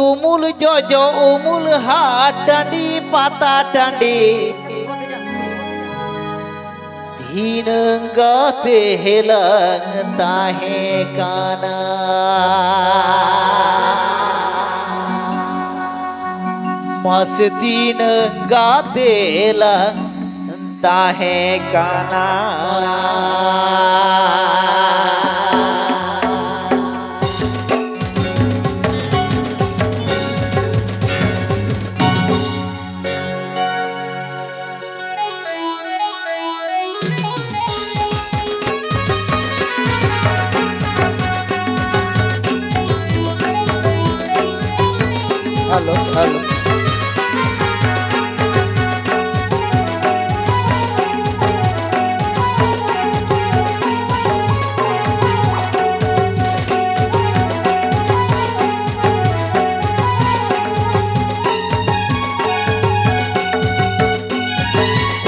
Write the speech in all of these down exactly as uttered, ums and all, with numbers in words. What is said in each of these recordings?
ᱩᱢᱩᱞ ᱡᱚᱡᱚ ᱩᱢᱩᱞ ᱦᱟᱴ ᱴᱟᱺᱰᱤ ᱯᱟᱛᱟ ᱴᱟᱺᱰᱤ, ᱫᱷᱤᱱᱟᱹᱝ ᱜᱟᱛᱮ ᱦᱮᱞᱟᱝ ᱛᱟᱦᱮᱸ ᱠᱟᱱᱟ᱾ ᱢᱟᱥᱮ ᱫᱷᱤᱱᱟᱹᱝ ᱜᱟᱛᱮ ᱦᱮᱞᱟᱝ ᱛᱟᱦᱮᱸ ᱠᱟᱱᱟ᱾ Hello, hello.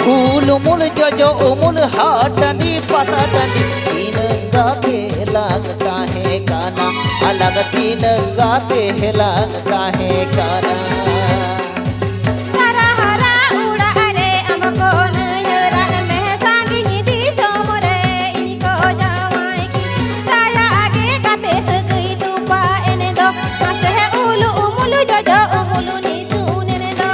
ᱩᱞ ᱩᱢᱩᱞ ᱡᱚᱡᱚ ᱩᱢᱩᱞ ᱦᱟᱴ ᱴᱟᱺᱰᱤ ᱯᱟᱛᱟ ᱴᱟᱺᱰᱤ, ᱛᱤᱱᱟᱹᱜ ᱜᱟᱛᱮ ᱞᱟᱝ ᱛᱟᱦᱮᱸ ᱠᱟᱱᱟ, ᱟᱞᱟᱝ ᱛᱤᱱᱟᱹᱜ ᱜᱟᱛᱮ ᱞᱟᱝ ᱛᱟᱦᱮᱸ ᱠᱟᱱᱟ᱾ ᱫᱟᱨᱟ ᱦᱟᱨᱟ ᱚᱲᱟᱜ ᱨᱮ ᱟᱢ ᱠᱚ ᱱᱟᱹᱭᱦᱟᱹᱨᱟᱜ ᱢᱮ, ᱥᱟᱺᱜᱤᱧ ᱫᱤᱥᱚᱢ ᱨᱮ ᱤᱧ ᱠᱚ ᱡᱟᱶᱟᱭ ᱠᱤᱫᱤᱧ᱾ ᱫᱟᱭᱟ ᱜᱮ ᱜᱟᱛᱮ ᱥᱟᱹᱜᱟᱹᱭ ᱛᱚᱯᱟ ᱮᱱ ᱫᱚ, ᱢᱟᱥᱮ ᱩᱞ ᱩᱢᱩᱞ ᱡᱚᱡᱚ ᱩᱢᱩᱞ ᱱᱤᱥᱩᱱ ᱮᱱ ᱫᱚ᱾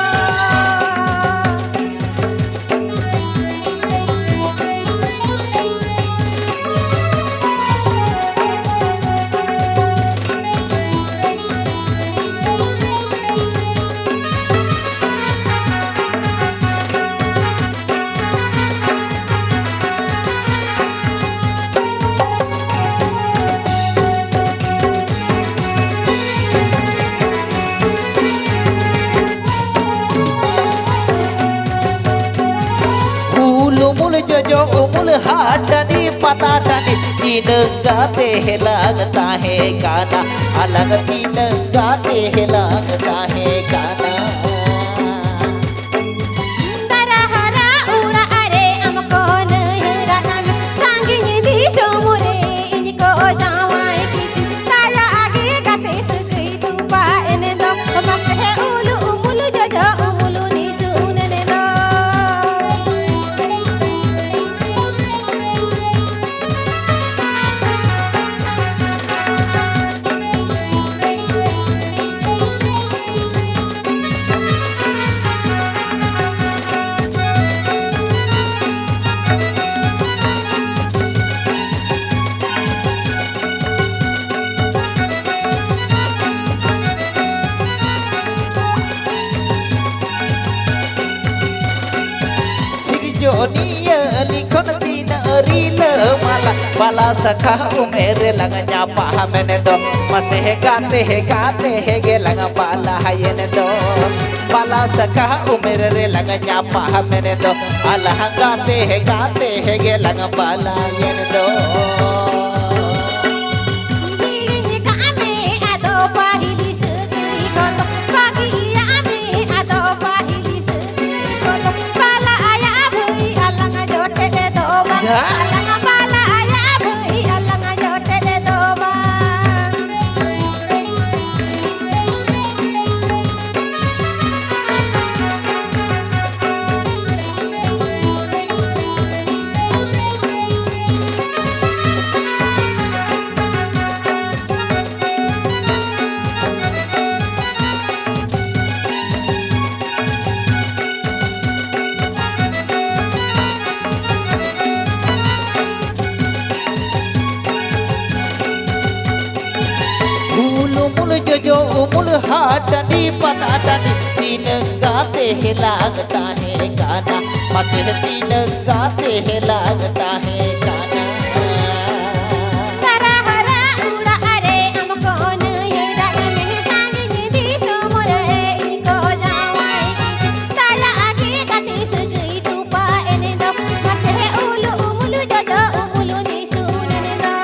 ᱩᱞ ᱩᱢᱩᱞ ᱡᱚᱡᱚ ᱩᱢᱩᱞ ᱦᱟᱴ ᱴᱟᱺᱰᱤ ᱯᱟᱛᱟ ᱴᱟᱺᱰᱤ, ᱛᱤᱱᱟᱹᱜ ᱜᱟᱛᱮ ᱦᱮᱞᱟᱝ ᱛᱟᱦᱮᱸ ᱠᱟᱱᱟ, ᱟᱞᱟᱝ ᱛᱤᱱᱟᱹᱜ ᱜᱟᱛᱮ ᱦᱮᱞᱟᱝ ᱛᱟᱦᱮᱸ ᱠᱟᱱᱟ᱾ ᱫᱟᱨᱟ ᱦᱟᱨᱟ ᱚᱲᱟᱜ ᱨᱮ ᱟᱢ ᱠᱚ ᱱᱟᱹᱭᱦᱟᱹᱨᱟᱜ ᱢᱮ, ᱥᱟᱺᱜᱤᱧ ᱫᱤᱥᱚᱢ ᱨᱮ ᱤᱧ ᱠᱚ ᱡᱟᱶᱟᱭ ᱠᱤᱫᱤᱧ᱾ ᱫᱟᱭᱟ ᱜᱮ ᱜᱟᱛᱮ ᱥᱟᱹᱜᱟᱹᱭ ᱛᱚᱯᱟ ᱮᱱ ᱱᱤᱭᱟᱹ ᱞᱤᱠᱷᱚᱱ ᱛᱤᱱᱟᱹᱜ ᱨᱤᱞᱟᱹ ᱢᱟᱞᱟ, ᱵᱟᱞᱟ ᱥᱟᱠᱷᱟ ᱩᱢᱮᱨ ᱨᱮ ᱞᱟᱝ ᱧᱟᱯᱟᱢ ᱢᱮᱱ ᱫᱚ, ᱢᱟᱥᱮ ᱜᱟᱛᱮ ᱜᱟᱛᱮ ᱜᱮ ᱞᱟᱝ ᱵᱟᱞᱟᱭᱮᱱ ᱫᱚ᱾ ᱵᱟᱞᱟ ᱥᱟᱠᱷᱟ ᱩᱢᱮᱨ ᱨᱮ ᱞᱟᱝ ᱧᱟᱯᱟᱢ ᱢᱮᱱ ᱫᱚ, ᱟᱞᱟᱝ ᱜᱟᱛᱮ ᱜᱟᱛᱮ ᱜᱮ ᱞᱟᱝ ᱵᱟᱞᱟᱭᱮᱱ ᱫᱚ᱾ ᱦᱤᱲᱤᱧ ᱠᱟᱜ ᱢᱮ ᱟᱫᱚ ᱯᱟᱹᱦᱤᱞ ᱥᱟᱹᱜᱟᱹᱭ ᱠᱚᱫᱚ, ᱵᱟᱹᱜᱤᱭᱟᱜ ᱢᱮ ᱟᱫᱚ ᱯᱟᱹᱦᱤᱞ ᱥᱟᱹᱜᱟᱹᱭ ᱠᱚᱫᱚ᱾ ᱵᱟᱞᱟᱭᱟ ᱵᱷᱟᱹᱭ ᱟᱞᱟᱝ ᱡᱚᱴᱮᱫ ᱫᱚ ᱵᱟᱝ, ᱟᱞᱟᱝ ᱵᱟᱞᱟᱭᱟ ᱵᱷᱟᱹᱭ ᱟᱞᱟᱝ ᱡᱚᱴᱮᱫ ᱫᱚ ᱵᱟᱝ᱾ ᱩᱞ ᱩᱢᱩᱞ ᱡᱚᱡᱚ ᱩᱢᱩᱞ ᱦᱟᱴ ᱴᱟᱺᱰᱤ ᱯᱟᱛᱟ ᱴᱟᱺᱰᱤ, ᱛᱤᱱᱟᱹᱜ ᱜᱟᱛᱮ ᱦᱮᱞᱟᱜ ᱛᱟᱦᱮᱸ ᱠᱟᱱᱟ, ᱢᱟᱥᱮ ᱛᱤᱱᱟᱹᱜ ᱜᱟᱛᱮ ᱦᱮᱞᱟᱜ ᱛᱟᱦᱮᱸ ᱠᱟᱱᱟ᱾ ᱛᱟᱨᱟ ᱦᱟᱨᱟ ᱚᱲᱟᱜ ᱨᱮ ᱟᱢ ᱠᱚ ᱱᱟᱹᱭ ᱫᱟᱜ ᱢᱮ, ᱥᱟᱺᱜᱤᱧ ᱫᱤᱥᱚᱢ ᱨᱮ ᱤᱧ ᱠᱚ ᱡᱟᱶᱟᱭ ᱠᱤᱫᱤᱧ, ᱛᱟᱞᱟ ᱜᱮ ᱜᱟᱛᱮ ᱥᱟᱹᱜᱟᱹᱭ ᱛᱚᱯᱟ ᱮᱱ ᱫᱚ, ᱢᱟᱥᱮ ᱩᱞ ᱩᱢᱩᱞ ᱡᱚᱡᱚ ᱩᱢᱩᱞ ᱱᱤᱥᱩᱱ ᱮᱱ ᱫᱚ᱾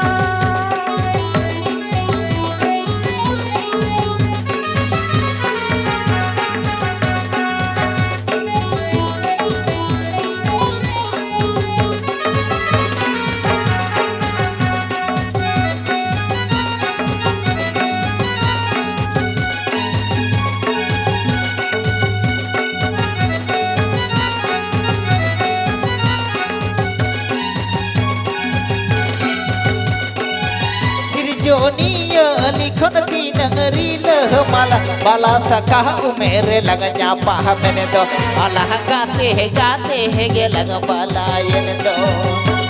ᱥᱤᱨᱡᱚᱱᱤᱭᱟᱹ ᱞᱤᱠᱷᱚᱱ ᱛᱤᱱᱟᱹᱝ ᱨᱤᱞᱟᱹ ᱢᱟᱞᱟ, ᱵᱟᱞᱟ ᱥᱟᱠᱷᱟ ᱩᱢᱮᱨ ᱨᱮ ᱞᱟᱝ ᱧᱟᱯᱟᱢ ᱢᱮᱱ ᱫᱚ, ᱟᱞᱟᱝ ᱜᱟᱛᱮ ᱜᱟᱛᱮ ᱜᱮ ᱞᱟᱝ ᱵᱟᱞᱟᱭᱮᱱ ᱫᱚ᱾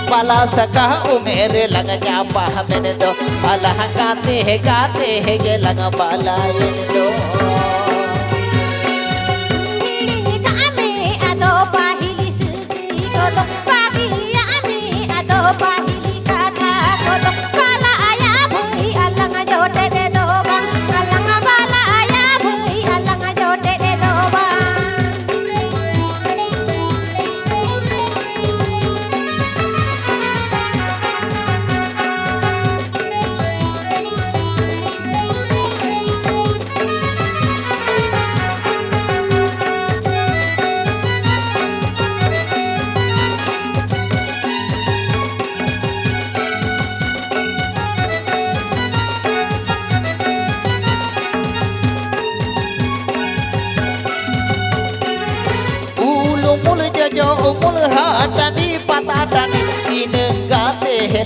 ᱵᱟᱞᱟ ᱥᱟᱠᱷᱟ ᱩᱢᱮᱨ ᱨᱮ ᱞᱟᱝ ᱧᱟᱯᱟᱢ ᱢᱮᱱ ᱫᱚ, ᱟᱞᱟᱝ ᱜᱟᱛᱮ ᱜᱟᱛᱮ ᱜᱮ ᱞᱟᱝ ᱵᱟᱞᱟᱭᱮᱱ ᱫᱚ᱾ ᱦᱤᱲᱤᱧ ᱠᱟᱜ ᱢᱮ ᱟᱫᱚ ᱯᱟᱹᱦᱤᱞ ᱥᱟᱹᱜᱟᱹᱭ ᱠᱚ᱾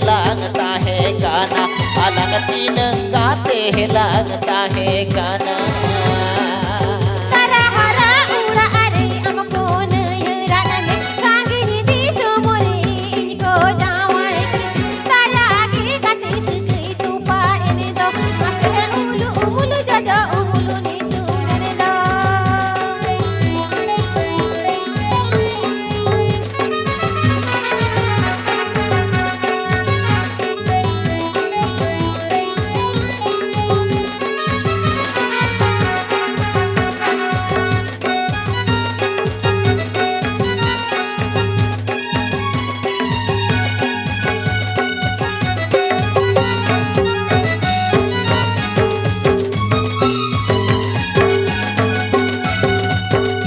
ᱞᱟᱝ ᱛᱟᱦᱮᱸ ᱠᱟᱱᱟ, ᱟᱞᱟᱝ ᱛᱤᱱᱟᱹᱝ ᱜᱟᱛᱮ ᱞᱟᱝ ᱛᱟᱦᱮᱸ ᱠᱟᱱᱟ᱾ ᱛᱟᱨᱟ ᱦᱟᱨᱟ ᱚᱲᱟᱜ ᱨᱮ ᱟᱢ ᱠᱚᱱᱟᱹᱭ ᱨᱟᱜ ᱢᱮ, ᱥᱟᱺᱜᱤᱧ ᱫᱤᱥᱚᱢ ᱨᱮ ᱤᱧ ᱠᱚ ᱡᱟᱶᱟᱭ ᱠᱮᱫ᱾ ᱫᱟᱭᱟ ᱜᱮ ᱜᱟᱛᱮ ᱥᱟᱹᱜᱟᱹᱭ ᱛᱚᱯᱟ ᱮᱱ ᱫᱚ, ᱢᱟᱥᱮ ᱩᱞᱩ ᱩᱢᱩᱞ ᱡᱚᱡᱚ ᱩᱢᱩᱞ ᱱᱤᱥᱩᱱ ᱮᱱ ᱫᱚ᱾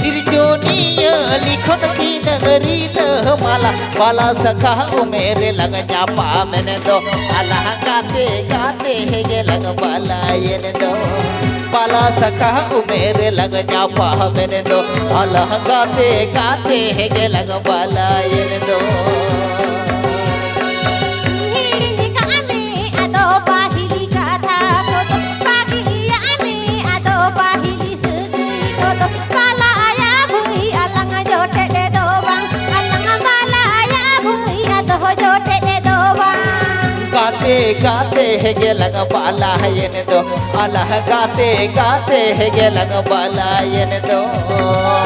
ᱥᱤᱨᱡᱚᱱᱤᱭᱟᱹ ᱞᱤᱠᱷᱚᱱ ᱛᱤᱱᱟᱹᱜ ᱨᱤᱞᱟᱹᱢᱟᱞᱟ, ᱵᱟᱞᱟ ᱥᱟᱠᱷᱟ ᱩᱢᱮᱨ ᱨᱮ ᱞᱟᱝ ᱧᱟᱯᱟᱢ ᱮᱱ ᱫᱚ, ᱟᱞᱟᱝ ᱜᱟᱛᱮ ᱜᱟᱛᱮ ᱜᱮ ᱞᱟᱝ ᱵᱟᱞᱟᱭᱮᱱ ᱫᱚ᱾ ᱵᱟᱞᱟ ᱥᱟᱠᱷᱟ ᱩᱢᱮᱨ ᱨᱮ ᱞᱟᱝ ᱧᱟᱯᱟᱢ ᱮᱱ ᱫᱚ, ᱟᱞᱟᱝ ᱜᱟᱛᱮ ᱜᱟᱛᱮ ᱜᱮ ᱞᱟᱝ ᱵᱟᱞᱟᱭᱮᱱ ᱫᱚ᱾ ᱦᱤᱲᱤᱧ ᱠᱟᱜ ᱢᱮ ᱟᱫᱚ ᱯᱟᱹᱦᱤᱞ ᱠᱟᱛᱷᱟ ᱠᱚᱫᱚ, ᱵᱟᱹᱜᱤᱭᱟᱜ ᱢᱮ ᱟᱫᱚ ᱯᱟᱹᱦᱤᱞ ᱥᱟᱹᱜᱟᱹᱭ ᱠᱚᱫᱚ᱾ ᱵᱟᱞᱟᱭᱟ ᱵᱷᱟᱹᱭ ᱟᱞᱟᱝ ᱡᱚᱴᱮᱫ ᱫᱚ ᱵᱟᱝ, ᱟᱞᱟᱝ ᱵᱟᱞᱟᱭᱟ ᱵᱷᱟᱹᱭ ᱟᱫᱚ ᱡᱚᱴᱮᱫ ᱫᱚ ᱵᱟᱝ᱾ ᱜᱟᱛᱮ ᱜᱟᱛᱮ ᱜᱮ ᱞᱟᱝ ᱵᱟᱞᱟᱭᱮᱱ ᱫᱚ, ᱟᱞᱟᱝ ᱜᱟᱛᱮ ᱜᱟᱛᱮ ᱜᱮ ᱞᱟᱝ ᱵᱟᱞᱟᱭᱮᱱ ᱫᱚ᱾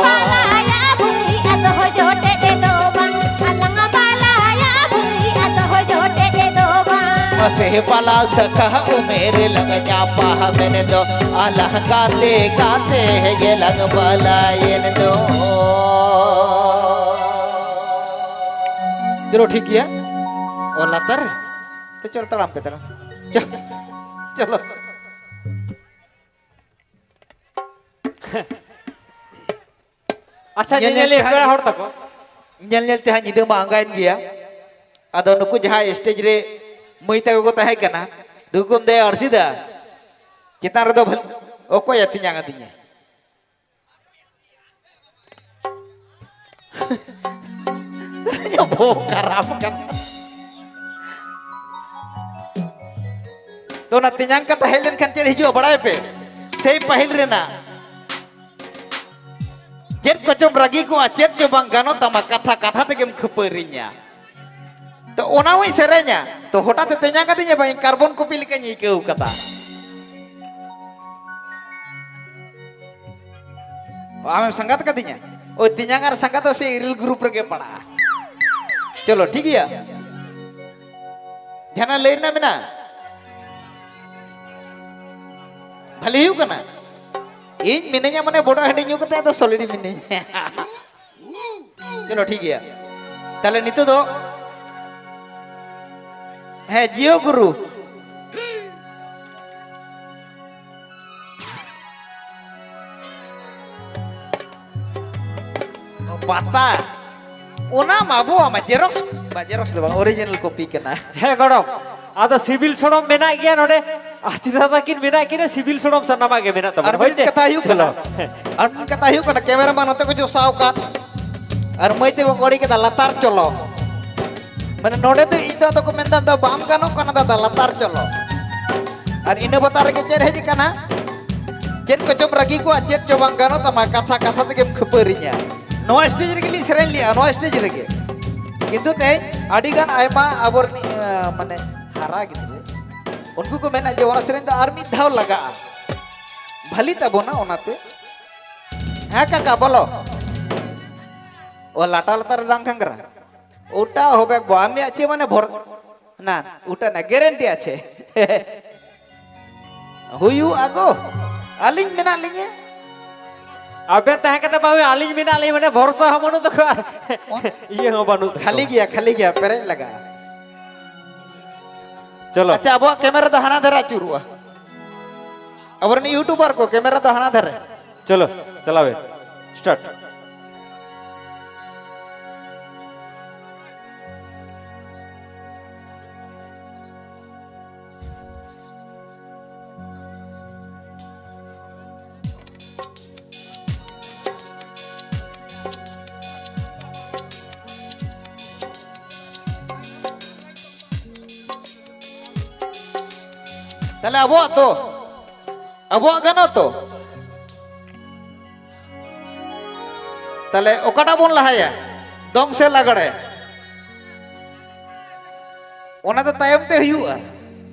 ᱵᱟᱞᱟᱭᱟ ᱵᱷᱟᱹᱭ ᱟᱫᱚ ᱡᱚᱴᱮᱫ ᱫᱚ ᱵᱟᱝ, ᱟᱞᱟᱝ ᱵᱟᱞᱟᱭᱟ ᱵᱷᱟᱹᱭ ᱟᱫᱚ ᱡᱚᱴᱮᱫ ᱫᱚ ᱵᱟᱝ᱾ ᱢᱟᱥᱮ ᱵᱟᱞᱟ ᱥᱟᱠᱷᱟ ᱩᱢᱮᱨ ᱞᱟᱝ ᱧᱟᱯᱟᱢ ᱮᱱ ᱫᱚ, ᱟᱞᱟᱝ ᱜᱟᱛᱮ ᱜᱟᱛᱮ ᱜᱮ ᱞᱟᱝ ᱵᱟᱞᱟᱭᱮᱱ ᱫᱚ᱾ ᱪᱚᱞᱚ ᱴᱷᱤᱠ ᱜᱮᱭᱟ, ᱚᱞ ᱞᱟᱛᱟᱨ ᱨᱮ᱾ ᱛᱚ ᱪᱚᱞᱚ ᱛᱟᱲᱟᱢ ᱯᱮ ᱛᱟᱲᱟᱢ᱾ ᱪᱚ-, ᱪᱚᱞᱚ᱾ ᱟᱪᱪᱷᱟ, ᱧᱮᱞ ᱧᱮᱞ ᱧᱮᱞᱤᱡ ᱛᱮ ᱯᱮᱲᱟ ᱦᱚᱲ ᱛᱟᱠᱚ᱾ ᱧᱮᱞ ᱧᱮᱞ ᱛᱮ ᱦᱟᱸᱜ ᱧᱤᱫᱟᱹ ᱢᱟ ᱟᱸᱜᱟᱭᱮᱱ ᱜᱮᱭᱟ᱾ ᱟᱫᱚ ᱱᱩᱠᱩ ᱡᱟᱦᱟᱸᱭ stage ᱨᱮ ᱢᱟᱹᱭ ᱛᱟᱠᱚ ᱠᱚ ᱛᱟᱦᱮᱸ ᱠᱟᱱᱟ, ᱱᱩᱠᱩ ᱠᱚ ᱢᱮᱛᱟᱭᱟ, "ᱟᱹᱨᱥᱤᱫᱟ, ᱪᱮᱛᱟᱱ ᱨᱮᱫᱚ ᱵᱷᱟᱹᱞᱤ ᱚᱠᱚᱭ ᱟᱹᱛᱤᱧ ᱟᱠᱟᱫᱤᱧᱟ?" ᱵᱚᱦᱚᱜ ᱠᱷᱟᱨᱟᱯ ᱠᱟᱱᱟ᱾ ᱛᱚ ᱚᱱᱟ ᱛᱮᱧᱟᱝ ᱠᱟᱛᱷᱟ ᱦᱮᱡ ᱞᱮᱱᱠᱷᱟᱱ ᱪᱮᱫ ᱦᱤᱡᱩᱜᱼᱟ ᱵᱟᱲᱟᱭ ᱯᱮ? ᱥᱮᱭ ᱯᱟᱹᱦᱤᱞ ᱨᱮᱱᱟᱜ, ᱪᱮᱫ ᱠᱚᱪᱚᱢ ᱨᱟᱹᱜᱤ ᱠᱚᱜᱼᱟ, ᱪᱮᱫ ᱪᱚ ᱵᱟᱝ ᱜᱟᱱᱚᱜ ᱛᱟᱢᱟ, ᱠᱟᱛᱷᱟ ᱠᱟᱛᱷᱟ ᱛᱮᱜᱮᱢ ᱠᱷᱟᱹᱯᱟᱹᱨᱤᱧᱟ᱾ ᱛᱚ ᱚᱱᱟ ᱦᱚᱸᱧ ᱥᱮᱨᱮᱧᱟ, ᱛᱚ ᱦᱚᱴᱟᱛ ᱮ ᱛᱮᱧᱟᱝ ᱟᱹᱫᱤᱧᱟ ᱵᱟᱝ, ᱠᱟᱨᱵᱚᱱ ᱠᱚᱯᱤ ᱞᱮᱠᱟᱧ ᱟᱹᱭᱠᱟᱹᱣ ᱠᱟᱫᱟ᱾ ᱚ, ᱟᱢᱮᱢ ᱥᱟᱸᱜᱟᱛ ᱠᱟᱫᱤᱧᱟ? ᱳᱭ ᱛᱮᱧᱟᱝ ᱟᱨ ᱥᱟᱸᱜᱟᱛ ᱫᱚ ᱥᱮ ᱤᱨᱤᱞ ᱜᱨᱩᱯ ᱨᱮᱜᱮ ᱯᱟᱲᱟᱜᱼᱟ᱾ ᱪᱚᱞᱚ, ᱴᱷᱤᱠ ᱜᱮᱭᱟ᱾ ᱡᱟᱦᱟᱱᱟᱜ ᱞᱟᱹᱭ ᱨᱮᱱᱟᱜ ᱢᱮᱱᱟᱜᱼᱟ? ᱵᱷᱟᱞᱮ ᱦᱩᱭᱩᱜ ᱠᱟᱱᱟ᱾ ᱤᱧ ᱢᱤᱱᱟᱹᱧᱟ ᱢᱟᱱᱮ ᱵᱚᱰᱚ ᱦᱟᱺᱰᱤ ᱧᱩ ᱠᱟᱛᱮ ᱟᱫᱚ ᱥᱚᱞᱤᱰ ᱢᱤᱱᱟᱹᱧᱟ᱾ ᱪᱚᱞᱚ, ᱴᱷᱤᱠ ᱜᱮᱭᱟ᱾ ᱛᱟᱦᱞᱮ ᱱᱤᱛᱚᱜ ᱫᱚ, ᱦᱮᱸ, ᱡᱤᱭᱳ ᱜᱩᱨᱩ᱾ ᱯᱟᱛᱟ᱾ ᱚᱱᱟ ᱢᱟ ᱟᱵᱚᱣᱟᱜ ᱢᱟ ᱡᱮᱨᱚᱠᱥ, ᱵᱟ, ᱡᱮᱨᱚᱠᱥ ᱫᱚ ᱵᱟᱝ, ᱚᱨᱤᱡᱤᱱᱟᱞ ᱠᱚᱯᱤ ᱠᱟᱱᱟ᱾ ᱦᱮᱸ ᱜᱚᱲᱚᱢ, ᱟᱫᱚ ᱥᱤᱵᱤᱞ ᱥᱚᱲᱚᱢ ᱢᱮᱱᱟᱜ ᱜᱮᱭᱟ ᱱᱚᱰᱮ, ᱟᱪᱷᱟ ᱫᱟᱫᱟ ᱠᱤᱱ ᱢᱮᱱᱟᱜ ᱠᱤᱱᱟ, ᱥᱤᱵᱤᱞ ᱥᱚᱲᱚᱢ ᱥᱟᱱᱟᱢᱟᱜ ᱜᱮ ᱢᱮᱱᱟᱜ ᱛᱟᱵᱚᱱᱟ, ᱟᱨ ᱦᱳᱭ ᱢᱤᱫ ᱪᱮ? ᱠᱟᱛᱷᱟ ᱦᱩᱭᱩᱜ ᱪᱚᱞᱚ᱾ ᱠᱟᱱᱟ, ᱟᱨ ᱢᱤᱫ ᱠᱟᱛᱷᱟ ᱦᱩᱭᱩᱜ ᱠᱟᱱᱟ, ᱠᱮᱢᱮᱨᱟ ᱢᱟ ᱱᱚᱛᱮ ᱠᱚ ᱡᱚᱥᱟᱣ ᱟᱠᱟᱫ, ᱟᱨ ᱢᱟᱹᱭ ᱛᱮᱠᱚ ᱠᱚᱲᱤ ᱠᱮᱫᱟ ᱞᱟᱛᱟᱨ ᱪᱚᱞᱚ᱾ ᱢᱟᱱᱮ ᱱᱚᱰᱮ ᱫᱚ ᱤᱧ ᱫᱚ ᱟᱫᱚ ᱠᱚ ᱢᱮᱱᱫᱟ, "ᱫᱟ ᱵᱟᱢ ᱜᱟᱱᱚᱜ ᱠᱟᱱᱟ ᱫᱟᱫᱟ, ᱞᱟᱛᱟᱨ ᱪᱚᱞᱚ᱾" ᱟᱨ ᱤᱱᱟᱹ ᱵᱟᱛᱟᱨ ᱨᱮᱜᱮ ᱪᱮᱫ ᱦᱮᱡ ᱟᱠᱟᱱᱟ? ᱪᱮᱫ ᱠᱚᱪᱚᱢ ᱨᱟᱹᱜᱤ ᱠᱚᱜᱼᱟ, ᱪᱮᱫ ᱪᱚ ᱵᱟᱝ ᱜᱟᱱᱚᱜ ᱛᱟᱢᱟ, ᱠᱟᱛᱷᱟ ᱠᱟᱛᱷᱟ ᱛᱮᱜᱮᱢ ᱠᱷᱟᱹᱯᱟᱹᱨᱤᱧᱟ᱾ ᱱᱚᱣᱟ ᱥᱴᱮᱡ ᱨᱮᱜᱮ ᱞᱤᱧ ᱥᱮᱨᱮᱧ ᱞᱮᱜᱼᱟ, ᱱᱚᱣᱟ ᱥᱴᱮᱡ ᱨᱮᱜᱮ᱾ ᱠᱤᱱᱛᱩ ᱛᱮᱦᱮᱧ ᱟᱹᱰᱤ ᱜᱟᱱ ᱟᱭᱢᱟ ᱟᱵᱚᱨᱮᱱ, ᱟᱸ, ᱢᱟᱱᱮ ᱦᱟᱨᱟ ᱜᱤᱫᱽᱨᱟᱹ, ᱩᱱᱠᱩ ᱠᱚ ᱢᱮᱱᱟ ᱡᱮ ᱚᱱᱟ ᱥᱮᱨᱮᱧ ᱫᱚ ᱟᱨ ᱢᱤᱫ ᱫᱷᱟᱣ ᱞᱟᱜᱟᱜᱼᱟ, ᱵᱷᱟᱹᱞᱤ ᱛᱟᱵᱚᱱᱟ᱾ ᱚᱱᱟᱛᱮ, ᱦᱮᱸ ᱠᱟᱠᱟ, ᱵᱚᱞᱚ᱾ ᱳ, ᱞᱟᱴᱟ ᱞᱟᱛᱟᱨ ᱨᱮ ᱰᱟᱝ ᱜᱷᱟᱝᱨᱟ᱾ ওটা হবে গো, আমি আছি মানে ভর-, না, ওটা না, গ্যারেন্টি আছে। ᱦᱩᱭᱩᱜᱼᱟ ᱜᱚ, ᱟᱹᱞᱤᱧ ᱢᱮᱱᱟᱜ ᱞᱤᱧᱟᱹ᱾ ᱟᱵᱮᱱ ᱛᱟᱦᱮᱸ ᱠᱟᱛᱮ ᱵᱟᱝ ᱦᱩᱭᱩᱜᱼᱟ, ᱟᱹᱞᱤᱧ ᱢᱮᱱᱟᱜ ᱞᱤᱧ ᱢᱟᱱᱮ ᱵᱷᱚᱨᱥᱟ ᱦᱚᱸ ᱵᱟᱹᱱᱩᱜ ᱛᱟᱠᱚᱣᱟ ᱟᱨ ᱤᱭᱟᱹ ᱦᱚᱸ ᱵᱟᱹᱱᱩᱜ ᱛᱟᱠᱚᱣᱟ᱾ ᱠᱷᱟᱹᱞᱤ ᱜᱮᱭᱟ, ᱠᱷᱟᱹᱞᱤ ᱜᱮᱭᱟ, ᱯᱮᱨᱮᱡ ᱞᱟᱜᱟᱜᱼᱟ᱾ ᱪᱚᱞᱚ᱾ ᱟᱪᱪᱷᱟ, ᱟᱵᱚᱣᱟᱜ ᱠᱮᱢᱮᱨᱟ ᱫᱚ ᱦᱟᱱᱟ ᱫᱷᱟᱨᱮ ᱟᱹᱪᱩᱨᱚᱜᱼᱟ᱾ ᱟᱵᱚᱨᱮᱱ ᱤᱭᱩᱴᱩᱵᱟᱨ ᱠᱚ, ᱠᱮᱢᱮᱨᱟ ᱫᱚ ᱦᱟᱱᱟ ᱫᱷᱟᱨᱮ᱾ ᱪᱚᱞᱚ, ᱪᱟᱞᱟᱣᱮ᱾ ᱥᱴᱟᱨᱴ᱾ ᱛᱟᱦᱞᱮ ᱟᱵᱚᱣᱟᱜ ᱛᱚ, ᱟᱵᱚᱣᱟᱜ ᱜᱟᱱᱚᱜ ᱛᱚ? ᱛᱟᱦᱞᱮ ᱚᱠᱟᱴᱟᱜ ᱵᱚᱱ ᱞᱟᱦᱟᱭᱟ, ᱫᱚᱝ ᱥᱮ ᱞᱟᱜᱽᱲᱮ? ᱚᱱᱟ ᱫᱚ ᱛᱟᱭᱚᱢ ᱛᱮ ᱦᱩᱭᱩᱜᱼᱟ,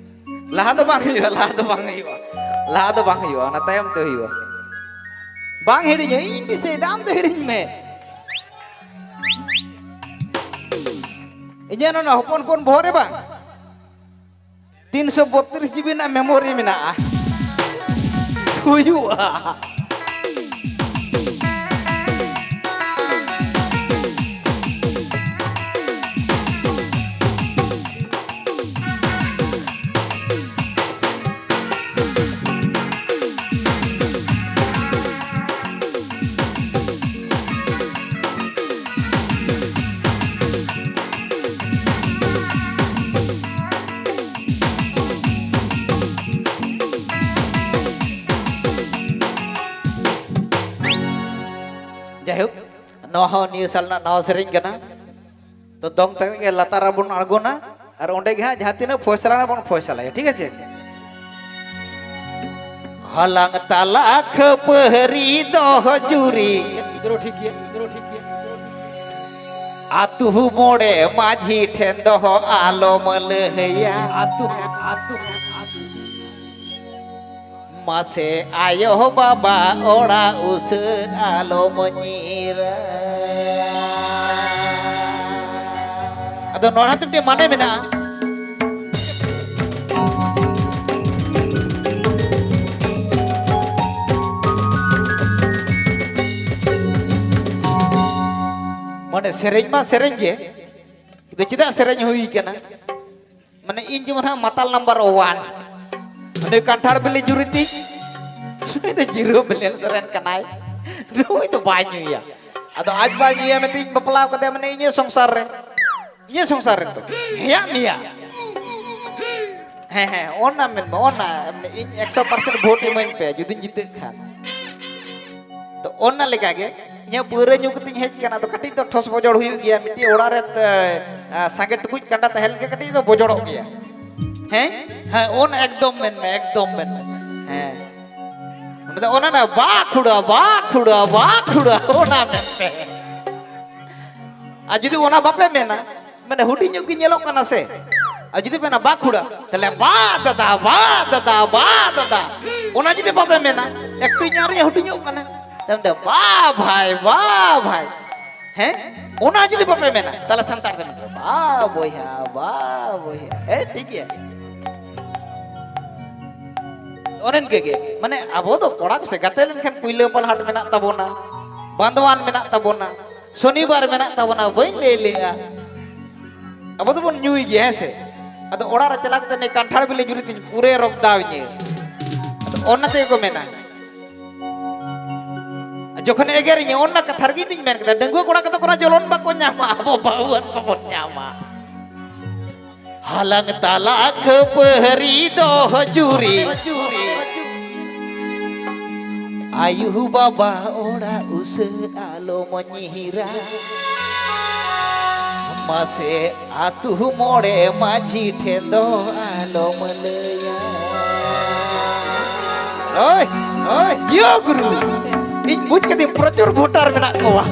ᱞᱟᱦᱟ ᱫᱚ ᱵᱟᱝ ᱦᱩᱭᱩᱜᱼᱟ, ᱞᱟᱦᱟ ᱫᱚ ᱵᱟᱝ ᱦᱩᱭᱩᱜᱼᱟ, ᱞᱟᱦᱟ ᱫᱚ ᱵᱟᱝ ᱦᱩᱭᱩᱜᱼᱟ, ᱚᱱᱟ ᱛᱟᱭᱚᱢ ᱛᱮ ᱦᱩᱭᱩᱜᱼᱟ᱾ ᱵᱟᱝ ᱦᱤᱲᱤᱧᱚᱜ, ᱤᱧ ᱫᱤᱥᱟᱹᱭᱮᱫᱟ, ᱟᱢ ᱫᱚ ᱦᱤᱲᱤᱧ ᱢᱮ᱾ ᱤᱧᱟᱹᱜ ᱱᱚᱣᱟ ᱦᱚᱯᱚᱱ ᱦᱚᱯᱚᱱ ᱵᱚᱦᱚᱜ ᱨᱮ ᱵᱟᱝ, ᱛᱤᱱᱥᱚ ᱵᱚᱛᱨᱤᱥ ᱡᱤᱵᱤ ᱨᱮᱱᱟᱜ ᱢᱮᱢᱳᱨᱤ ᱢᱮᱱᱟᱜᱼᱟ᱾ ᱦᱩᱭᱩᱜᱼᱟ᱾ ᱡᱟᱭᱦᱳᱠ, ᱱᱚᱣᱟ ᱦᱚᱸ ᱱᱤᱭᱟᱹ ᱥᱟᱞ ᱨᱮᱱᱟᱜ ᱱᱟᱣᱟ ᱥᱮᱨᱮᱧ ᱠᱟᱱᱟ᱾ ᱛᱚ ᱫᱚᱝ ᱛᱮᱜᱮ ᱞᱟᱛᱟᱨ ᱨᱮᱵᱚᱱ ᱟᱬᱜᱚᱱᱟ, ᱟᱨ ᱚᱸᱰᱮ ᱜᱮ ᱦᱟᱸᱜ ᱡᱟᱦᱟᱸ ᱛᱤᱱᱟᱹᱜ ᱯᱷᱚᱭᱥᱟᱞᱟ ᱵᱚᱱ ᱯᱷᱚᱭᱥᱟᱞᱟᱭᱟ, ᱴᱷᱤᱠ ᱟᱪᱷᱮ? ᱦᱟᱞᱟᱝ ᱛᱟᱞᱟ ᱠᱷᱟᱹᱯᱟᱹᱨᱤ ᱫᱚ ᱡᱩᱨᱤ᱾ ᱪᱮᱨᱳ ᱴᱷᱤᱠ ᱜᱮᱭᱟ, ᱪᱮᱨᱳ ᱴᱷᱤᱠ ᱜᱮᱭᱟ᱾ ᱟᱹᱛᱩ ᱢᱚᱬᱮ ᱢᱟᱹᱡᱷᱤ ᱴᱷᱮᱱ ᱫᱚ ᱟᱞᱚᱢ ᱞᱟᱹᱭᱟ᱾ ᱟᱹᱛᱩ, ᱟᱹᱛᱩ, ᱟᱹᱛᱩ᱾ ᱢᱟᱥᱮ ᱟᱭᱳ ᱵᱟᱵᱟ ᱚᱲᱟᱜ ᱩᱥᱟᱹᱫ ᱟᱞᱚᱢ ᱧᱤᱨᱟ᱾ ᱟᱫᱚ ᱱᱚᱣᱟ ᱦᱚᱸ ᱢᱤᱫᱴᱮᱱ ᱢᱟᱱᱮ ᱢᱮᱱᱟᱜᱼᱟ᱾ ᱢᱟᱱᱮ ᱥᱮᱨᱮᱧ ᱢᱟ ᱥᱮᱨᱮᱧ ᱜᱮ, ᱠᱤᱱᱛᱩ ᱪᱮᱫᱟᱜ ᱥᱮᱨᱮᱧ ᱦᱩᱭ ᱠᱟᱱᱟ? ᱢᱟᱱᱮ ᱤᱧ ᱡᱮᱢᱚᱱ ᱦᱟᱸᱜ ᱢᱟᱛᱟᱞ ᱱᱟᱢᱵᱟᱨ ᱳᱣᱟᱱ, ᱩᱱᱤ ᱠᱟᱱᱴᱷᱟᱲ ᱵᱤᱞᱤ ᱡᱩᱨᱤ ᱛᱤᱧ, ᱩᱱᱤ ᱫᱚ ᱡᱤᱨᱳ ᱵᱮᱞᱮᱱᱥ ᱨᱮᱱ ᱠᱟᱱᱟᱭ, ᱱᱩᱭ ᱫᱚ ᱵᱟᱭ ᱧᱩᱭᱟ᱾ ᱟᱫᱚ ᱟᱡ ᱵᱟᱭ ᱧᱩᱭᱟ ᱢᱮᱱᱛᱮ ᱤᱧ ᱵᱟᱯᱞᱟ ᱟᱠᱟᱫᱮᱭᱟ, ᱢᱟᱱᱮ ᱤᱧᱟᱹᱜ ᱥᱚᱝᱥᱟᱨ ᱨᱮ, ᱤᱧᱟᱹᱜ ᱥᱚᱝᱥᱟᱨ ᱨᱮ ᱛᱚ ᱦᱮᱭᱟᱜ ᱢᱮᱭᱟ᱾ ᱦᱮᱸ, ᱦᱮᱸ, ᱚᱱᱟ ᱢᱮᱱ ᱢᱮ, ᱚᱱᱟ ᱢᱟᱱᱮ ᱤᱧ ᱮᱠᱥᱚ ᱯᱟᱨᱥᱮᱱᱴ ᱵᱷᱳᱴ ᱤᱢᱟᱹᱧ ᱯᱮ ᱡᱩᱫᱤᱧ ᱡᱤᱛᱟᱹᱜ ᱠᱷᱟᱱ᱾ ᱛᱚ ᱚᱱᱟ ᱞᱮᱠᱟᱜᱮ ᱤᱧᱟᱹᱜ ᱯᱟᱹᱣᱨᱟᱹ ᱧᱩ ᱠᱟᱛᱮᱧ ᱦᱮᱡ ᱠᱟᱱᱟ, ᱟᱫᱚ ᱠᱟᱹᱴᱤᱡ ᱫᱚ ᱴᱷᱚᱥ ᱵᱚᱡᱚᱲ ᱦᱩᱭᱩᱜ ᱜᱮᱭᱟ᱾ ᱢᱤᱫᱴᱤᱡ ᱚᱲᱟᱜ ᱨᱮ, ᱮ, ᱥᱟᱸᱜᱮ ᱴᱩᱠᱩᱡ ᱠᱟᱸᱰᱟ ᱛᱟᱦᱮᱸ ᱞᱮᱱᱠᱷᱟᱱ ᱠᱟᱹᱴᱤᱡ ᱫᱚ ᱵᱚᱡᱚᱲᱚᱜ ᱜᱮᱭᱟ᱾ ᱦᱮᱸ? ᱦᱮᱸ, ᱚᱱᱟ ᱮᱠᱫᱚᱢ ᱢᱮᱱ ᱢᱮ, ᱮᱠᱫᱚᱢ ᱢᱮᱱ ᱢᱮ᱾ ᱦᱮᱸ᱾ ᱚᱱᱟ ᱫᱚ, ᱚᱱᱟ ᱫᱚ ᱵᱟ ᱠᱷᱩᱲᱟ, ᱵᱟ ᱠᱷᱩᱲᱟ, ᱵᱟ ᱠᱷᱩᱲᱟ, ᱚᱱᱟ ᱢᱮᱱ ᱢᱮ᱾ ᱟᱨ ᱡᱩᱫᱤ ᱚᱱᱟ ᱵᱟᱯᱮ ᱢᱮᱱᱟ, ᱢᱟᱱᱮ ᱦᱩᱰᱤᱧ ᱧᱚᱜ ᱜᱮ ᱧᱮᱞᱚᱜ ᱠᱟᱱᱟ ᱥᱮ, ᱟᱨ ᱡᱩᱫᱤ ᱯᱮ ᱢᱮᱱᱟ, "ᱵᱟ ᱠᱷᱩᱲᱟ", ᱛᱟᱦᱞᱮ, "ᱵᱟ ᱫᱟᱫᱟ, ᱵᱟ ᱫᱟᱫᱟ, ᱵᱟ ᱫᱟᱫᱟ", ᱚᱱᱟ ᱡᱩᱫᱤ ᱵᱟᱯᱮ ᱢᱮᱱᱟ, ᱮᱠᱴᱩ ᱧᱟᱨ ᱨᱮ ᱦᱩᱰᱤᱧᱚᱜ ᱠᱟᱱᱟ, ᱛᱟᱭᱚᱢ ᱛᱮ, "ᱵᱟ ᱵᱷᱟᱭ, ᱵᱟ ᱵᱷᱟᱭ", ᱦᱮᱸ, ᱚᱱᱟ ᱡᱩᱫᱤ ᱵᱟᱯᱮ ᱢᱮᱱᱟ, ᱛᱟᱦᱞᱮ ᱥᱟᱱᱛᱟᱲ ᱛᱮ ᱢᱮᱱᱟ, "ᱵᱟ ᱵᱚᱭᱦᱟ, ᱵᱟ ᱵᱚᱭᱦᱟ", ᱦᱮᱸ, ᱴᱷᱤᱠ ᱜᱮᱭᱟ᱾ ᱚᱱᱮ ᱤᱱᱠᱟᱹ ᱜᱮ, ᱢᱟᱱᱮ, ᱟᱵᱚ ᱫᱚ ᱠᱚᱲᱟ ᱠᱚ ᱥᱮ ᱜᱟᱛᱮ ᱞᱮᱱᱠᱷᱟᱱ ᱠᱩᱭᱞᱟᱹ ᱯᱟᱞᱦᱟᱴ ᱢᱮᱱᱟᱜ ᱛᱟᱵᱚᱱᱟ, ᱵᱟᱸᱫᱣᱟᱱ ᱢᱮᱱᱟᱜ ᱛᱟᱵᱚᱱᱟ, ᱥᱚᱱᱤᱵᱟᱨ ᱢᱮᱱᱟᱜ ᱛᱟᱵᱚᱱᱟ, ᱵᱟᱹᱧ ᱞᱟᱹᱭ ᱞᱮᱜᱼᱟ᱾ ᱟᱵᱚ ᱫᱚᱵᱚᱱ ᱧᱩᱭ ᱜᱮᱭᱟ, ᱦᱮᱸ ᱥᱮ? ᱟᱫᱚ ᱚᱲᱟᱜ ᱨᱮ ᱪᱟᱞᱟᱣ ᱠᱟᱛᱮ ᱱᱤᱭᱟᱹ ᱠᱟᱱᱴᱷᱟᱲ ᱵᱤᱞᱤ ᱡᱩᱨᱤ ᱛᱤᱧ ᱯᱩᱨᱟᱹ ᱨᱚᱠᱫᱟᱣ ᱤᱧᱟᱹ᱾ ᱟᱫᱚ ᱚᱱᱟ ᱛᱮᱜᱮ ᱠᱚ ᱢᱮᱱᱟ, ᱡᱚᱠᱷᱚᱱ ᱮᱜᱮᱨᱤᱧᱟᱹ, ᱚᱱᱟ ᱠᱟᱛᱷᱟ ᱨᱮᱜᱮ ᱤᱧ ᱫᱩᱧ ᱢᱮᱱ ᱠᱮᱫᱟ, ᱰᱟᱺᱜᱩᱣᱟᱹ ᱠᱚᱲᱟ ᱠᱚᱫᱚ ᱠᱚᱱᱚ ᱡᱚᱞᱚᱱ ᱵᱟᱠᱚ ᱧᱟᱢᱟ, ᱟᱵᱚ ᱵᱟᱹᱦᱩᱣᱟᱱ ᱠᱚᱵᱚᱱ ᱧᱟᱢᱟ᱾ ᱦᱟᱞᱟᱝ ᱛᱟᱞᱟ ᱠᱷᱟᱹᱯᱟᱹᱨᱤ ᱫᱚ ᱡᱩᱨᱤ᱾ ᱟᱭᱩ ᱵᱟᱵᱟ ᱚᱲᱟᱜ ᱩᱥᱟᱹᱫ ᱟᱞᱚᱢ ᱧᱤᱨᱟ᱾ ᱢᱟᱥᱮ ᱟᱹᱛᱩ ᱢᱚᱬᱮ ᱢᱟᱹᱡᱷᱤ ᱴᱷᱮᱱ ᱫᱚ ᱟᱞᱚᱢ ᱞᱟᱹᱭᱟ᱾ ᱳᱭ, ᱳᱭ, ᱭᱳ ᱜᱩᱨᱩ, ᱤᱧ ᱵᱩᱡᱽ ᱠᱮᱫᱤᱧ ᱯᱨᱚᱪᱩᱨ ᱵᱷᱳᱴᱟᱨ ᱢᱮᱱᱟᱜ ᱠᱚᱣᱟ᱾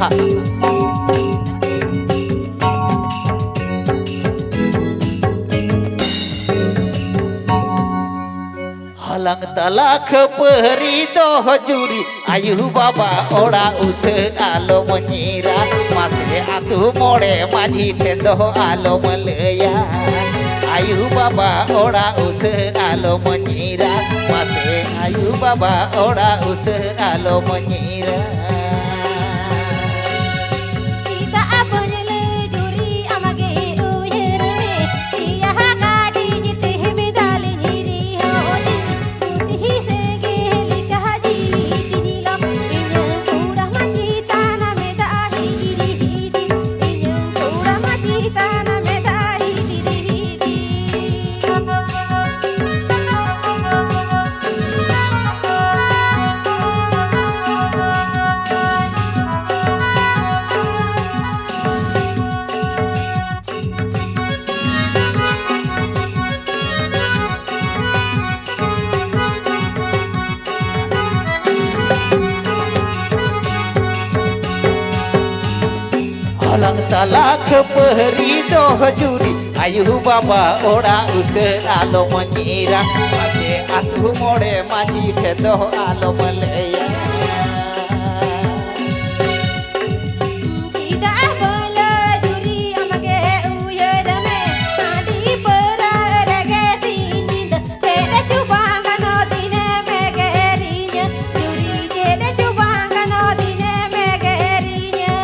ᱦᱟᱞᱟᱝ ᱛᱟᱞᱟ ᱠᱷᱟᱹᱯᱟᱹᱨᱤ ᱫᱚ ᱡᱩᱨᱤ, ᱟᱭᱩ ᱵᱟᱵᱟ ᱚᱲᱟᱜ ᱩᱥᱟᱹᱫ ᱟᱞᱚᱢ ᱧᱤᱨᱟ᱾ ᱢᱟᱥᱮ ᱟᱹᱛᱩ ᱢᱚᱬᱮ ᱢᱟᱹᱡᱷᱤ ᱴᱷᱮᱱ ᱫᱚ ᱟᱞᱚᱢ ᱞᱟᱹᱭᱟ᱾ ᱟᱭᱩ ᱵᱟᱵᱟ ᱚᱲᱟᱜ ᱩᱥᱟᱹᱫ ᱟᱞᱚᱢ ᱧᱤᱨᱟ᱾ ᱢᱟᱥᱮ ᱟᱭᱩ ᱵᱟᱵᱟ ᱚᱲᱟᱜ ᱩᱥᱟᱹᱫ ᱟᱞᱚᱢ ᱧᱤᱨᱟ᱾ ᱪᱮᱫᱟᱜ ᱵᱟᱹᱧ ᱞᱟᱹᱭ ᱡᱩᱨᱤ ᱟᱢᱜᱮ ᱩᱭᱦᱟᱹᱨ ᱢᱮ, ᱤᱭᱟᱹ ᱜᱟᱹᱰᱤ ᱡᱤᱛᱮ ᱢᱮᱫᱟᱞᱤᱧ ᱦᱤᱨᱤ ᱦᱚᱲᱤᱧ, ᱠᱩᱥᱤ ᱥᱮᱸᱜᱮᱞ ᱞᱮᱠᱟ ᱡᱤᱣᱤ ᱛᱤᱧ ᱞᱚ, ᱤᱧᱟᱹᱜ ᱠᱚᱲᱟ ᱢᱟᱹᱡᱷᱤ ᱛᱟᱱᱟ ᱢᱮᱫᱟ ᱦᱤᱨᱤ ᱦᱤᱨᱤ, ᱤᱧᱟᱹᱜ ᱠᱚᱲᱟ ᱢᱟᱹᱡᱷᱤ ᱛᱟᱱᱟ ᱢᱮᱫᱟ ᱦᱤᱨᱤ ᱦᱤᱨᱤ᱾ ᱞᱟᱝ ᱛᱟᱞᱟ ᱠᱷᱟᱹᱯᱟᱹᱨᱤ ᱫᱚ ᱡᱩᱨᱤ, ᱟᱭᱳ ᱵᱟᱵᱟ ᱚᱲᱟᱜ ᱩᱥᱟᱹᱫ ᱟᱞᱚᱢ ᱧᱤᱨᱟ᱾ ᱢᱟᱥᱮ ᱟᱹᱛᱩ ᱢᱚᱬᱮ ᱢᱟᱹᱡᱷᱤ ᱴᱷᱮᱱ ᱫᱚ ᱟᱞᱚᱢ ᱞᱟᱹᱭᱟ᱾ ᱪᱮᱫᱟᱜ ᱵᱚᱞᱚ ᱡᱩᱨᱤ ᱟᱢᱜᱮ ᱩᱭᱦᱟᱹᱨ ᱢᱮ, ᱦᱟᱺᱰᱤ ᱯᱟᱹᱣᱨᱟᱹ ᱨᱮᱜᱮ ᱥᱤᱧ ᱧᱤᱫᱟᱹ᱾ ᱪᱮᱫ ᱪᱚ ᱵᱟᱝ ᱜᱟᱱᱚᱜ ᱫᱤᱱᱮᱢ ᱮᱜᱮᱨᱤᱧᱟ, ᱡᱩᱨᱤ ᱪᱮᱫ ᱪᱚ ᱵᱟᱝ ᱜᱟᱱᱚᱜ ᱫᱤᱱᱮᱢ ᱮᱜᱮᱨᱤᱧᱟ᱾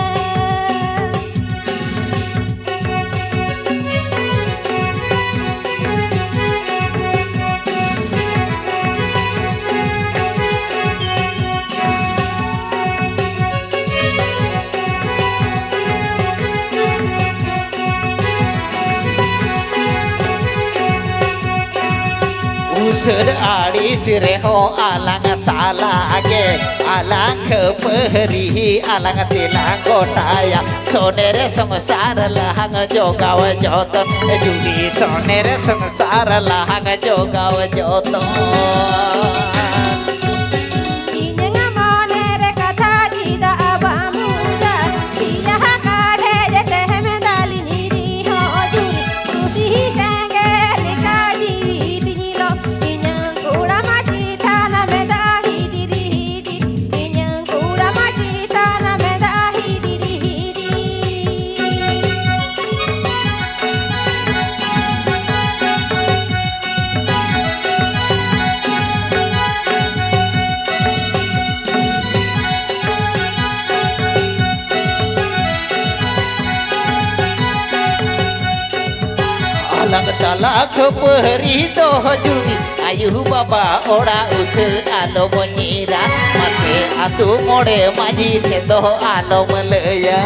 ᱩᱥᱟᱹᱫ ᱟᱹᱲᱤᱥ ᱨᱮᱦᱚᱸ ᱟᱞᱟᱝ ᱛᱟᱞᱟ ᱜᱮ, ᱟᱞᱟᱝ ᱠᱷᱟᱹᱯᱟᱹᱨᱤ ᱟᱞᱟᱝ ᱛᱮᱞᱟᱝ ᱜᱚᱴᱟᱭᱟ᱾ ᱥᱚᱱᱮᱨ ᱥᱚᱝᱥᱟᱨ ᱞᱟᱦᱟᱝ ᱡᱚᱜᱟᱣ ᱡᱚᱛᱚᱱ, ᱡᱩᱨᱤ ᱥᱚᱱᱮᱨ ᱥᱚᱝᱥᱟᱨ ᱞᱟᱦᱟᱝ ᱡᱚᱜᱟᱣ ᱡᱚᱛᱚᱱ᱾ ᱤᱧᱟᱹᱝ ᱢᱚᱱᱮ ᱨᱮ ᱠᱟᱛᱷᱟ ᱪᱮᱫᱟᱜ ᱵᱟᱢ ᱵᱩᱡᱟ? ᱤᱭᱟᱹ ᱠᱟᱴᱷᱮᱡ ᱛᱮᱦᱮᱢ ᱫᱟᱞᱤᱧ ᱨᱤᱦᱚᱸ ᱡᱩᱨᱤ, ᱠᱩᱥᱤ ᱥᱮᱸᱜᱮᱞ ᱞᱮᱠᱟ ᱡᱤᱣᱤ ᱛᱤᱧ ᱞᱚ᱾ ᱤᱧᱟᱹᱝ ᱠᱚᱲᱟ ᱢᱟ ᱪᱮᱛᱟᱱ ᱢᱮᱫ ᱦᱤᱰᱤᱨ ᱦᱤᱰᱤᱨ, ᱤᱧᱟᱹᱝ ᱠᱚᱲᱟ ᱢᱟ ᱪᱮᱛᱟᱱ ᱢᱮᱫ ᱦᱤᱰᱤᱨ ᱦᱤᱰᱤᱨ᱾ ᱟᱞᱟᱝ ᱛᱟᱞᱟ ᱠᱷᱟᱹᱯᱟᱹᱨᱤ ᱫᱚ ᱡᱩᱨᱤ, ᱟᱭᱳ ᱵᱟᱵᱟ ᱚᱲᱟᱜ ᱩᱥᱟᱹᱫ ᱟᱞᱚᱢ ᱧᱤᱨᱟ᱾ ᱢᱟᱥᱮ ᱟᱹᱛᱩ ᱢᱚᱬᱮ ᱢᱟᱹᱡᱷᱤ ᱴᱷᱮᱱ ᱫᱚ ᱟᱞᱚᱢ ᱞᱟᱹᱭᱟ᱾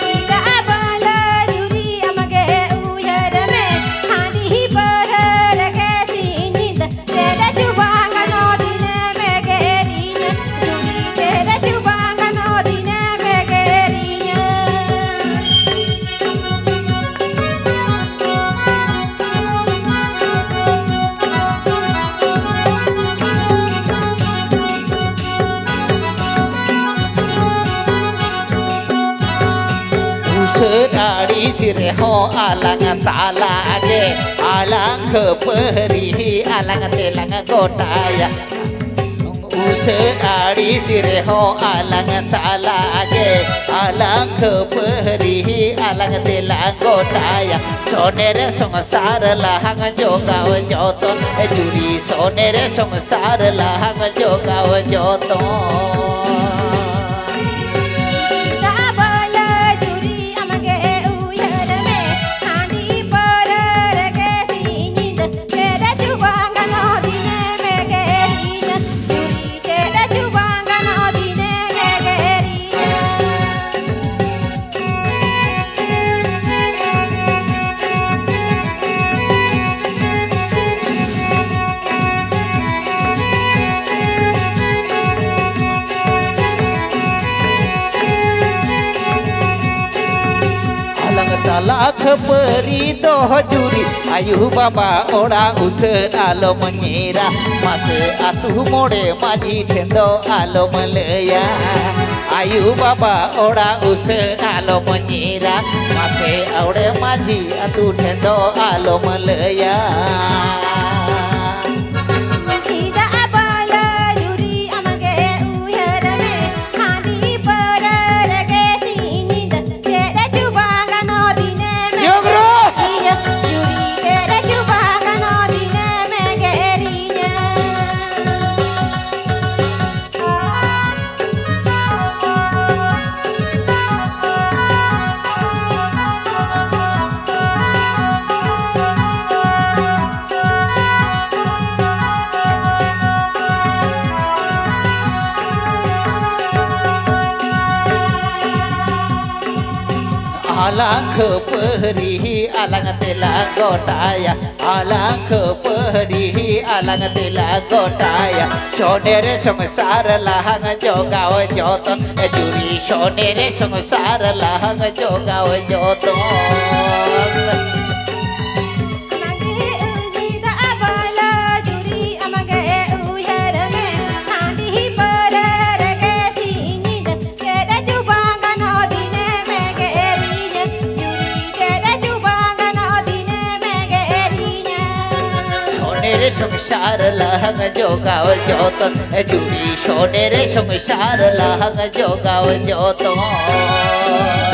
ᱪᱮᱫᱟᱜ ᱵᱟᱞᱟ ᱡᱩᱨᱤ ᱟᱢᱜᱮ ᱩᱭᱦᱟᱹᱨ ᱢᱮ, ᱦᱟᱺᱰᱤ ᱯᱟᱹᱣᱨᱟᱹ ᱨᱮᱜᱮ ᱥᱤᱧ ᱧᱤᱫᱟᱹ᱾ ᱪᱮᱫ ᱪᱚ ᱵᱟᱝ ᱜᱟᱱᱚᱜ ᱫᱤᱱᱮᱢ ᱮᱜᱮᱨᱤᱧᱟ, ᱡᱩᱨᱤ ᱪᱮᱫ ᱪᱚ ᱵᱟᱝ ᱜᱟᱱᱚᱜ ᱫᱤᱱᱮᱢ ᱮᱜᱮᱨᱤᱧᱟ᱾ ᱟᱹᱲᱤᱥ ᱨᱮᱦᱚᱸ ᱟᱞᱟᱝ ᱛᱟᱞᱟ ᱜᱮ, ᱟᱞᱟᱝ ᱠᱷᱟᱹᱯᱟᱹᱨᱤ ᱟᱞᱟᱝ ᱛᱮᱞᱟᱝ ᱜᱚᱴᱟᱭᱟ᱾ ᱩᱥᱟᱹᱫ ᱟᱹᱲᱤᱥ ᱨᱮᱦᱚᱸ ᱟᱞᱟᱝ ᱛᱟᱞᱟ ᱜᱮ, ᱟᱞᱟᱝ ᱠᱷᱟᱹᱯᱟᱹᱨᱤ ᱟᱞᱟᱝ ᱛᱮᱞᱟᱝ ᱜᱚᱴᱟᱭᱟ᱾ ᱥᱚᱱᱮᱨ ᱥᱚᱝᱥᱟᱨ ᱞᱟᱦᱟᱝ ᱡᱚᱜᱟᱣ ᱡᱚᱛᱚᱱ, ᱡᱩᱨᱤ ᱥᱚᱱᱮᱨ ᱥᱚᱝᱥᱟᱨ ᱞᱟᱦᱟᱝ ᱡᱚᱜᱟᱣ ᱡᱚᱛᱚᱱ᱾ ᱫᱟᱜ ᱵᱟᱞᱟ ᱡᱩᱨᱤ ᱟᱢᱜᱮ ᱩᱭᱦᱟᱹᱨ ᱢᱮ, ᱦᱟᱺᱰᱤ ᱯᱟᱹᱣᱨᱟᱹ ᱨᱮᱜᱮ ᱥᱤᱧ ᱧᱤᱫᱟᱹ, ᱪᱮᱫ ᱪᱚ ᱵᱟᱝ ᱜᱟᱱᱚᱜ ᱫᱤᱱᱮᱢ ᱮᱜᱮᱨᱤᱧᱟ, ᱡᱩᱨᱤ ᱪᱮᱫ ᱪᱚ ᱵᱟᱝ ᱜᱟᱱᱚᱜ ᱫᱤᱱᱮᱢ ᱮᱜᱮᱨᱤᱧᱟ᱾ ᱟᱞᱟᱝ ᱛᱟᱞᱟ ᱠᱷᱟᱹᱯᱟᱹᱨᱤ ᱫᱚᱦᱚ ᱡᱩᱨᱤ, ᱟᱭᱩ ᱵᱟᱵᱟ ᱚᱲᱟᱜ ᱩᱥᱟᱹᱫ ᱟᱞᱚᱢ ᱧᱤᱨᱟ᱾ ᱢᱟᱥᱮ ᱟᱹᱛᱩ ᱢᱚᱬᱮ ᱢᱟᱹᱡᱷᱤ ᱴᱷᱮᱱ ᱫᱚ ᱟᱞᱚᱢ ᱞᱟᱹᱭᱟ᱾ ᱟᱭᱩ ᱵᱟᱵᱟ ᱚᱲᱟᱜ ᱩᱥᱟᱹᱫ ᱟᱞᱚᱢ ᱧᱤᱨᱟ᱾ ᱢᱟᱥᱮ ᱟᱣᱲᱮ ᱢᱟᱹᱡᱷᱤ ᱟᱹᱛᱩ ᱴᱷᱮᱱ ᱫᱚ ᱟᱞᱚᱢ ᱞᱟᱹᱭᱟ᱾ ᱪᱮᱫᱟᱜ ᱵᱟᱞᱟ ᱡᱩᱨᱤ ᱟᱢᱜᱮ ᱩᱭᱦᱟᱹᱨ ᱢᱮ, ᱦᱟᱺᱰᱤ ᱯᱟᱹᱣᱨᱟᱹ ᱨᱮᱜᱮ ᱥᱤᱧ ᱧᱤᱫᱟᱹ, ᱪᱮᱫ ᱪᱚ ᱵᱟᱝ ᱜᱟᱱᱚᱜ ᱫᱤᱱᱮᱢ ᱡᱚᱜᱽᱨᱚ! ᱮᱜᱮᱨᱤᱧᱟ, ᱡᱩᱨᱤ ᱪᱮᱫ ᱪᱚ ᱵᱟᱝ ᱜᱟᱱᱚᱜ ᱫᱤᱱᱮᱢ ᱮᱜᱮᱨᱤᱧᱟ᱾ ᱟᱞᱟᱝ ᱠᱷᱟᱹᱯᱟᱹᱨᱤ ᱟᱞᱟᱝ ᱛᱮᱞᱟᱝ ᱜᱚᱴᱟᱭᱟ, ᱟᱞᱟᱝ ᱠᱷᱟᱹᱯᱟᱹᱨᱤ ᱟᱞᱟᱝ ᱛᱮᱞᱟᱝ ᱜᱚᱴᱟᱭᱟ᱾ ᱥᱚᱱᱮᱨ ᱥᱚᱝᱥᱟᱨ ᱞᱟᱦᱟᱝ ᱡᱚᱜᱟᱣ ᱡᱚᱛᱚᱱ, ᱡᱩᱨᱤ ᱥᱚᱱᱮᱨ ᱥᱚᱝᱥᱟᱨ ᱞᱟᱦᱟᱝ ᱡᱚᱜᱟᱣ ᱡᱚᱛᱚᱱ᱾ ᱚᱱᱟᱜᱮ ᱩᱱᱤ ᱫᱟᱜ ᱵᱟᱞᱟ ᱡᱩᱨᱤ ᱟᱢᱜᱮ ᱩᱭᱦᱟᱹᱨ ᱢᱮ, ᱦᱟᱺᱰᱤ ᱯᱟᱹᱣᱨᱟᱹ ᱨᱮᱜᱮ ᱥᱤᱧ ᱧᱤᱫᱟᱹ, ᱪᱮᱫ ᱪᱚ ᱵᱟᱝ ᱜᱟᱱᱚᱜ ᱫᱤᱱᱮᱢ ᱮᱜᱮᱨᱤᱧᱟ, ᱡᱩᱨᱤ ᱡᱚᱜᱟᱣ ᱡᱚᱛᱚᱱ, ᱡᱩᱨᱤ ᱥᱚᱰᱮ ᱨᱮ ᱥᱚᱝᱥᱟᱨ ᱞᱟᱦᱟᱝ ᱡᱚᱜᱟᱣ ᱡᱚᱛᱚᱱ᱾